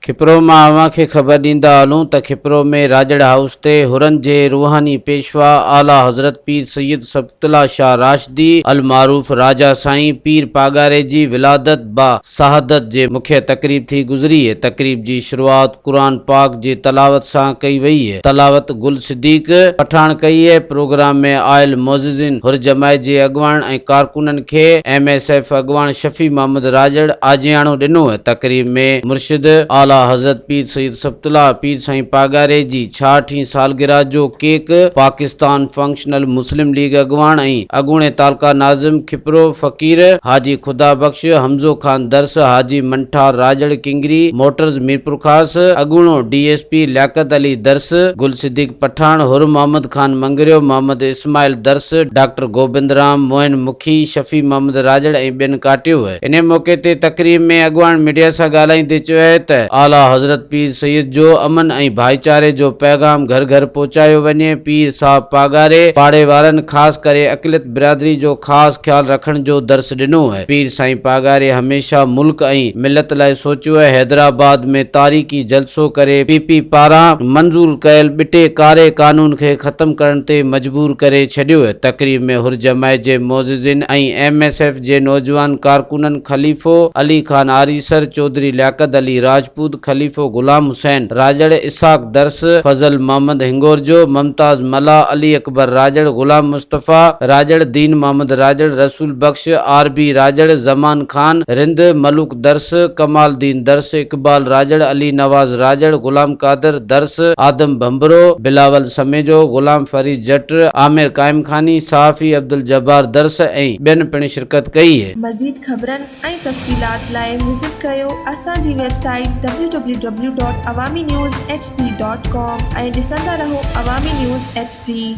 کپرو مان اوهان کي خبر ڏيندا هلون ته کپرو ۾ راڄڙ هائوس تي حرن جي روحاني پيشوا اعليٰ حضرت پير سيد سبط الله شاهه راشدي المعروف راجا سائين پير پاڳاري جي ولادت با سعادت جي مکيه تقريب ٿي گذري. تقريب جي شروعات قرآن پاڪ جي تلاوت سان ڪئي وئي. تلاوت گل صديق پٺاڻ ڪئي. پروگرام ۾ آيل معززين حر جماعت جي اڳواڻن ۽ ڪارڪنن کي ايم ايس ايف اڳواڻ شفيع محمد راڄڙ آجياڻو ڏنو. تقريب ۾ مرشد اعليٰ حضرت پير سيد سبط الله پير سائين پاڳاري جي ڇاهٺين سالگرهه جو cake Pakistan functional Muslim league اڳواڻ ۽ اڳوڻي تعلقه ناظم کپرو فقير حاجي خدا بخش حمزو خان درس حاجي منٺار راڄڙ ڪنگري موٽرز ميرپورخاص اڳوڻو D S P Liaquat Ali Dars Gul Siddique Pathan Hur Muhammad Khan Mangrio Muhammad Ismail Dars doctor Gobind Ram Moin Mukhi Shafi Muhammad Rajar ۽ ٻين ڪاٽيو. انهي موقعي تي تقريب ۾ اڳواڻ ميڊيا سان ڳالهائيندي چيو ته اعليٰ حضرت پير سيد جو امن ۽ ڀائيچاري جو پيغام گهر گهر پهچايو وڃي، پير صاحب پاڳاري پاڙي وارن خاص ڪري اقليت برادري جو خاص خيال رکڻ جو درس ڏنو. پير سائين پاڳاري هميشه ملڪ ۽ ملت لاء سوچيو ۽ حيدرآباد ۾ تاريخي جلسو ڪري پي پي پاران منظور ڪيل ٻٽي ڪاري قانون کي ختم ڪرڻ تي مجبور ڪري ڇڏيو. تقريب ۾ حر جماعت جي معززين ۽ ايم ايس ايف جي نوجوان ڪارڪنن خليفو علي خان آريسر، چوڌري لياقت علي راجپوت، خليفو غلام حسين راڄڙ، اسحاق درس، فضل محمد هنگورجو، ممتاز ملاح، علي اڪبر راڄڙ، غلام مصطفيٰ راڄڙ، دين محمد راڄڙ، رسول بخش، آر بي راڄڙ، زمان خان رند، ملوڪ درس، ڪمال الدين درس، اقبال راڄڙ، علي نواز راڄڙ، غلام قادر درس، آدم ڀنڀرو، بلاول سميجو، غلام فريد جٽ، عامر قائمخاني، صحافي عبدالجبار درس ۽ ٻين پڻ شرڪت ڪئي. مزيد خبرن ۽ تفصيلات لاء وزٽ ڪريو اسان جي website W W W dot Awami news H D dot com ۽ ڏسندا رهو عوامي نيوز ايڇ ڊي.